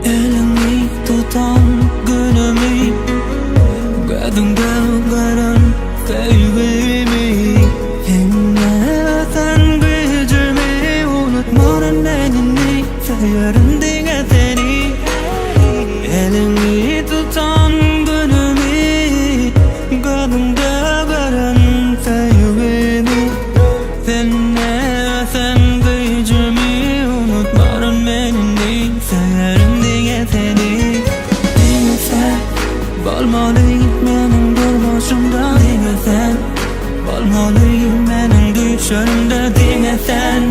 Eliňi tutan günümi Gözüňde gören söýgimi Sende ösen güýjümi Unutmaryn men indi Söýerin diňe seni Eliňi tutan günümi Gözüňde gören söýgimi Sende ösen güýjümi Unutmaryn men indi Söýerin diňe seni Diňe sen Bolmaly meniň durmuşymda Diňe sen Bolmaly meniň düşlerimde Diňe sen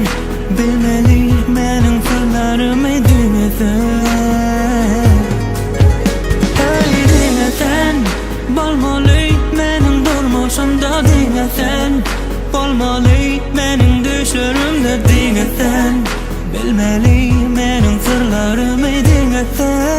Bilmeli meniň syrlarymy Diňe sen Hey diňe sen Bolmaly meniň durmuşymda Diňe sen Bolmaly meniň düşlerimde Diňe sen Bilmeli meniň syrlarymy Diňe sen.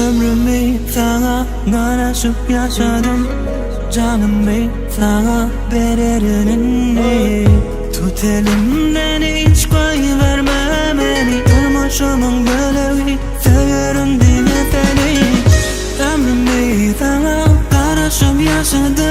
Ömrümi saňa garaşyp ýaşadym Janymy saňa bererin indi Tut elimden hiç goýberme meni Durmuşymyň bölegi söýerin diňe seni Ömrümi saňa garaşyp ýaşadym.